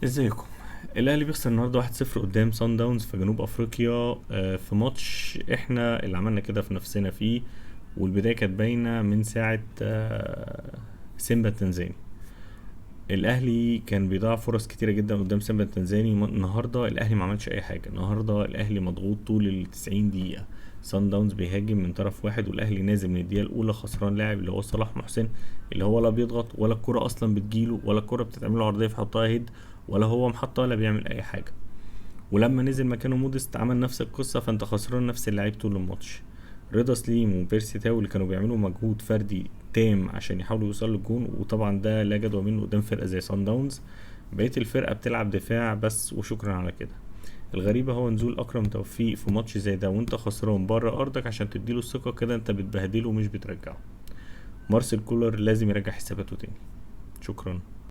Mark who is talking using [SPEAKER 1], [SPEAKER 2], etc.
[SPEAKER 1] ازيكم؟ الاهلي بيخسر النهارده 1-0 قدام سان داونز في جنوب افريقيا، في ماتش احنا اللي عملنا كده في نفسنا فيه، والبداية كانت باينة من ساعة سيمبا التنزاني. الاهلي كان بيضيع فرص كتيرة جدا قدام سيمبا التنزاني. النهارده الاهلي ما عملش اي حاجة. النهارده الاهلي مضغوط طول ال 90 دقيقة. سان داونز بيهاجم من طرف واحد، والاهلي نازل من الدقيقة الاولى خسران لاعب اللي هو صلاح محسن، اللي هو لا بيضغط ولا الكره اصلا بتجيله، ولا الكره بتتعمل له عرضية فيحطها head، ولا هو محطة ولا بيعمل اي حاجة. ولما نزل مكانه موديست عمل نفس القصة، فانت خسران نفس اللعيب طول الماتش. رضا سليم وبيرسي تاو اللي كانوا بيعملوا مجهود فردي تام عشان يحاولوا يوصلوا للجون، وطبعا ده لا جدوى منه قدام فرقه زي سان داونز. بقية الفرقة بتلعب دفاع بس وشكرا على كده. الغريبة هو نزول اكرم توفيق في ماتش زي ده وانت خسران بره ارضك عشان تديله الثقة كده، انت بتبهدله ومش بترجعه. مارسيل كولر لازم يرجع حساباته تاني. شكرا.